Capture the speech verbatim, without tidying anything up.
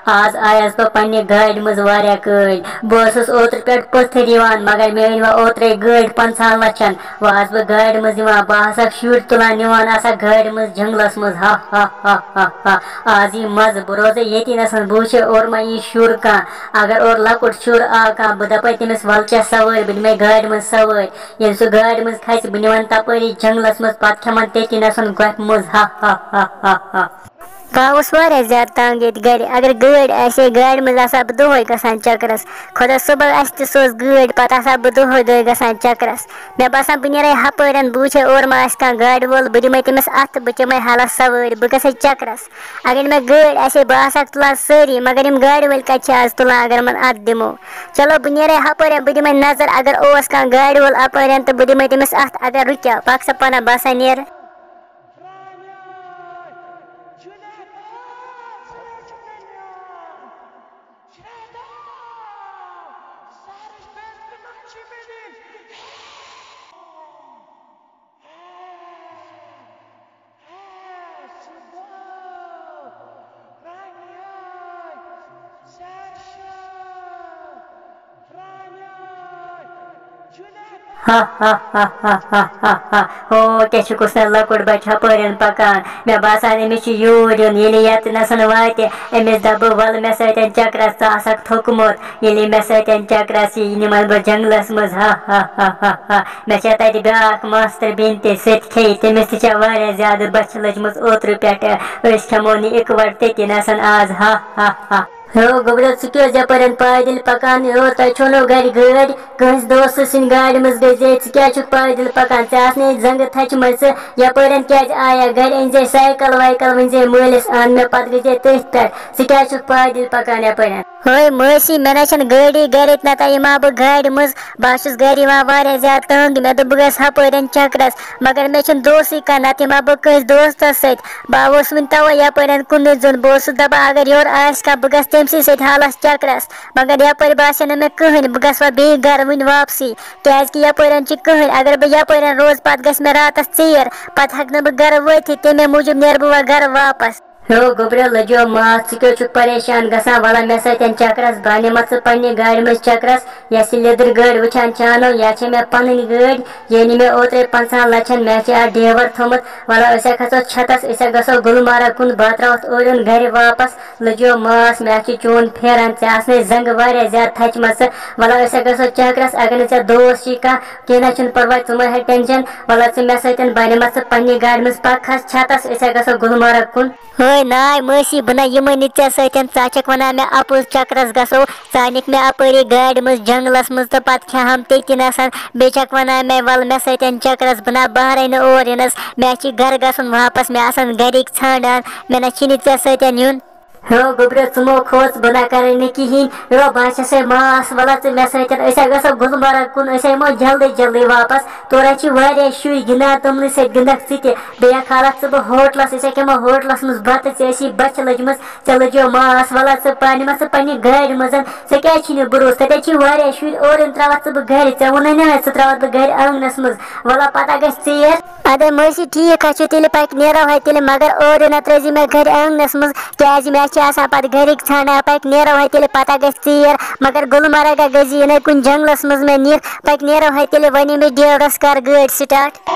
آز آیس بہٕ پننہِ گاڑِ منٛز واریاہ کٲلۍ۔ بہٕ اوسُس اوترٕ پٮ۪ٹھ پٔتھٕر یِوان، مگر مےٚ أنۍ وۄنۍ اوترَے گٲڑۍ پنٛژاہن لچھن۔ وۄنۍ آسہٕ بہٕ گاڑِ منٛز یِوان، بہٕ آسکھ شُرۍ تُلان نِوان آسکھ گاڑِ منٛز جنگلس منٛز۔ ہا ہا ہا ہا ہا۔ آز یی مزٕ، بہٕ روزے ییٚتی نسن، بہٕ وٕچھے اورٕ ما یی شُر کانٛہہ۔ اگر اورٕ لۄکُٹ شُر آو کانٛہہ، بہٕ دپے تٔمِس، "ولہٕ چےٚ سوٲرۍ، بہٕ دِمے گاڑِ منٛز سوٲرۍ۔" ییٚلہِ سُہ گاڑِ منٛز کھسہِ، بہٕ نِوَن تَپٲری جنٛگلَس منٛز، پَتہٕ کھٮ۪مَن تٔتی نَسَن گۄپھِ منٛز۔ ہا ہا ہا ہا۔ بہٕ آوُس واریاہ زیادٕ تنٛگ ییٚتہِ گَرِ۔ اگر گٲڑۍ آسہِ ہے، گاڑِ منٛز آسہٕ ہا بہٕ دۄہَے گژھان چَکرَس۔ خۄدا صُبحن آسہِ تہِ سوز گٲڑۍ، پَتہٕ آسہٕ ہا بہٕ دۄہَے دۄہَے گژھان چَکرَس۔ مےٚ باسان، بہٕ نیرٕ ہا ہَپٲرٮ۪ن، بہٕ وٕچھِ ہا اورٕ ما آسہِ کانٛہہ گاڑِ وول، بہٕ دِمَے تٔمِس اَتھٕ، بہٕ چَمَے ہَلَس سَوٲرۍ، بہٕ گژھٕ ہا چَکرَس۔ اگر مےٚ گٲڑۍ آسہِ ہے، بہٕ آسہٕ ہاکھ تُلان سٲری، مگر یِم گاڑِ وٲلۍ کَتہِ چھِ آز تُلان، اگر یِمَن اَتھٕ دِمو؟ چلو، بہٕ نیرے ہپٲرۍ، بہٕ دِمے نظر، اگر اوس کانٛہہ گاڑِ وول اپٲرۍ تہٕ بہٕ دِمے تٔمِس اتھٕ، اگر رُکیو، پکھ سا پنہ، بہٕ ہسا نیرٕ۔ ہا ہا ہا ہا ہا ہا ہا۔ ہو، کیٛاہ چھُ کُس تام لۄکُٹ بچہٕ ہپٲرٮ۪ن پکان؟ مےٚ باسان، أمِس چھُ یوٗرۍ یُن۔ ییٚلہِ یتھ نسن واتہِ، أمِس دپہٕ بہٕ، "ولہٕ مےٚ سۭتٮ۪ن چکرس، ژٕ آسکھ تھوٚکمُت۔" ییٚلہِ مےٚ سۭتۍ چکرس یی، یہِ نِمن بہٕ جنگلس منٛز۔ ہا ہا ہا ہا ہا۔ مےٚ چھےٚ تتہِ بیٛاکھ ماستٕر بیٚنہِ تہِ، سۄ تہِ کھیٚیہِ۔ تٔمِس تہِ چھےٚ واریاہ زیادٕ بۄچھِ لٔجمٕژ اوترٕ پٮ۪ٹھٕ۔ أسۍ کھٮ۪مو نہٕ اِکہٕ وٹہٕ تٔتی نسن آز۔ ہا ہا ہا۔ ہیو گوٚبرو، ژٕ کیٛاہ اوس یپٲرٮ۪ن پایدٔلۍ پکان؟ یور تۄہہِ چھو نہٕ گرِ گٲڑۍ، کٲنٛسہِ دوستہٕ سٕنٛدِ گاڑِ منٛز گٔژھۍ زِ، ژٕ کیٛازِ چھُکھ پایدٔلۍ پکان؟ ژےٚ آسنے زنٛگہٕ تھچہِ مژٕ، یپٲرٮ۪ن کیٛازِ آیکھ؟ گرِ أنۍ زِ سایکل وایکل، ؤنۍ زِ مٲلِس اَن مےٚ، پتہٕ گٔژھۍ زِ تٔتھۍ پٮ۪ٹھ۔ ژٕ کیٛازِ چھُکھ پایدٔلۍ پکان یپٲرٮ۪ن؟ ہٲے مٲسی، مےٚ نہ چھَنہٕ گٲڑی گرِ، نتہٕ یِمہٕ ہا بہٕ گاڑِ منٛز۔ بہٕ ہا چھُس گرِ یِوان واریاہ زیادٕ تنٛگ، مےٚ دوٚپ بہٕ گژھٕ ہپٲرٮ۪ن چکرس، مگر مےٚ چھُنہٕ دوسٕے کانٛہہ، نتہٕ یِمہٕ ہا بہٕ کٲنٛسہِ دوستس سۭتۍ۔ بہٕ ہا اوسُس وُنہِ توے یپٲرٮ۪ن کُنُے زوٚن، بہٕ اوسُس دپان اگر یورٕ آسہِ کانٛہہ، بہٕ گژھٕ تٔمۍ سٕے سۭتۍ حالس چکرس، مگر یپٲرۍ باسیو نہٕ مےٚ کٕہٕنۍ، بہٕ گژھٕ وۄنۍ بیٚیہِ گرٕ وُنہِ واپسٕے، کیازِ کہِ یپٲرٮ۪ن چھِ کٕہٕنۍ، اگر بہٕ یپٲرٮ۪ن روزٕ، پتہٕ گژھِ مےٚ راتس ژیر، پتہٕ ہٮ۪کہٕ نہٕ بہٕ گرٕ وٲتتھٕے، تمے موٗجوٗب نیرٕ بہٕ وۄنۍ گرٕ واپس۔ ہیو گوٚبریو، لٔجیو ماس، ژٕ کیٛاہ چھُکھ پریشان گژھان؟ وَلہ مےٚ سۭتۍ چکرس، بہٕ نِمَتھ ژٕ پننہِ گاڑِ منٛز چکرس۔ یۄس یہِ لیٚدٕر گٲڑۍ وٕچھان چھانو، یا چھےٚ مےٚ پنٕنۍ گٲڑۍ، یہِ أنۍ مےٚ اوترے پنٛژاہن لچھن، مےٚ چھِ اَتھ ڈیور تھوٚمُت۔ وَلہ أسۍ ہا کھسو چھتس، أسۍ ہا گژھو گُلمرگ کُن، بہٕ ہا ترٛاوَتھ اورٕ یُن گرِ واپس۔ لٔجیو ماس، مےٚ ہا چھِ چون پھیران، ژےٚ آسنے زنٛگہٕ واریاہ زیادٕ تھچمژٕ۔ وَلہ أسۍ ہا گژھو چکرس، اگر نہٕ ژےٚ دوس چھی کانٛہہ، کینٛہہ نہ چھُنہٕ پرواے، ژٕ مہ ہےٚ ٹینشن۔ وَلہ ژٕ مےٚ سۭتۍ، بہٕ نِمَتھ ژٕ پننہِ گاڑِ منٛز، پکھ کھس چھتس، أسۍ ہا گژھو گُلمرگ کُن۔ ہٲے ناے مٲسی، بہٕ نہ یِمے نہٕ ژےٚ سۭتۍ، ژٕ ہا چھکھ ونان مےٚ اپُز چکرس گژھو، ژٕ انکھ مےٚ اپٲری گاڑِ منٛز جنگلس منٛز تہٕ پتہٕ کھٮ۪ہم تٔتی نسن، بیٚیہِ چھکھ ونان مےٚ ول مےٚ سۭتۍ چکرس، بہٕ نہ بہرے نہٕ اور یِنس، مےٚ چھِ گرٕ گژھُن واپس، مےٚ آسن گرِکۍ ژھانڈان، مےٚ نہ چھِی نہٕ ژےٚ سۭتۍ یُن۔ ہیو گوٚبریو، ژٕ مو کھوژ، بہٕ نہ کرے نہٕ کِہینۍ۔ یو، بہٕ ہا چھسے ماس، وَلہ ژٕ مےٚ سۭتۍ، أسۍ ہا گژھو گُلمرگ کُن، أسۍ ہا یِمو جلدی جلدی واپس۔ تورٕ ہا چھِ واریاہ شُرۍ گِنٛدان، تِمنٕے سۭتۍ گِنٛدکھ ژٕ تہِ۔ بیٚیہِ ہا کھالکھ ژٕ بہٕ ہوٹلس، أسۍ ہا کھٮ۪مو ہوٹلس منٛز بتہٕ، ژےٚ ٲسی بۄچھِ لٔجمٕژ، ژےٚ لٔجیو ماس۔ وَلہ ژٕ پانہٕ، نِمَتھ ژٕ پننہِ گاڑِ منٛز، ژےٚ کیٛازِ چھی نہٕ بروسہٕ؟ تَتہِ ہا چھِ واریاہ شُرۍ، اورٕ یِن ترٛاوَتھ ژٕ بہٕ گرِ، ژےٚ ووٚنُے نہ مےٚ ژٕ ترٛاوَتھ بہٕ گرِ آنٛگنس منٛز۔ وَلہ پتہ گژھِ ژیر۔ ادے مٲسی، ٹھیٖک ہا چھُ، تیٚلہِ پکہِ نیرو ہے تیٚلہِ، مگر اورٕ نہ ترٲیزِ مےٚ گرِ آنٛگنس منٛز، کیازِ مےٚ چھِ آسان پتہٕ گرِکۍ ژھانڈان، پکہِ نیرو ہے تیٚلہِ، پتہ گژھِ ژیر، مگر گُلمرگ گژھِ یِنَے کُنہِ جنگلس منٛز مےٚ نِکھ، پکہِ نیرو ہے تیٚلہِ، وۄنۍ ییٚمِس ڈیورس کر گٲڑۍ سٹارٹ۔